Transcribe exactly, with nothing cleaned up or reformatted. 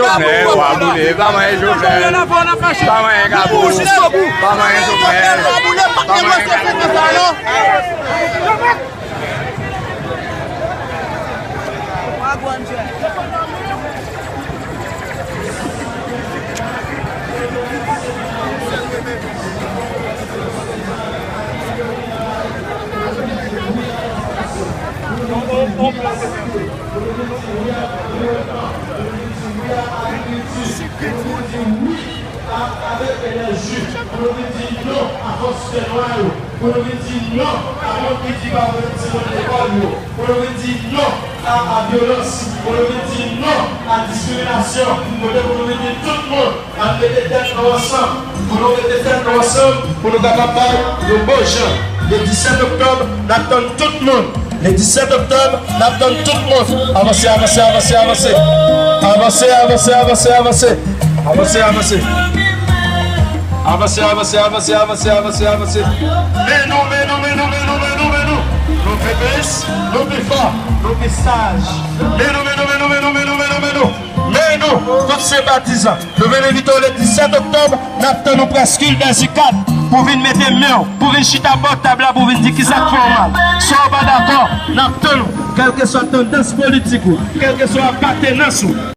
Jovenel, w a boule, pa manyen Jovenel. Pa manyen Kabou. Pa manyen Jovenel. Pa manyen Kabou. Avèk enèji, pou nou vin di non a fòs fènwa yo, pou nou vin di non a moun ki di pa vle ti moun lekòl yo, pou nou vin di non a, a vyolans, pou nou vin di non a diskriminasyon, kote pou nou vin di tout moun, ann mete tèt nou ansanm, pou nou mete tèt nou ansanm, pou nou kapab bay yon bon jan. Le disèt oktòb, n ap tann tout moun. Le disèt oktòb, n ap tann tout moun. Avanse, avanse, avanse, avanse. Avanse, avanse, avanse, avanse. Avanse, avanse. Avanse, avanse, avanse, avanse, avanse, avanse. Men nou, men nou, men nou, men nou, men nou, men nou. Nou P P S, nou pi fò, nou pi saj. Men nou, men nou, men nou, men nou, men nou, men nou, men nou. Men nou, tout senpatizan. Nou vin envite w le disèt oktòb, n ap tann ou Prèskil Bèzikad pou vin mete men w, pou vin chita bò tab la, pou vin di kisa k fè w mal. Si w pa dakò, n ap tann ou, kèlkeswa tandans politik ou, kèlkeswa apatenans ou.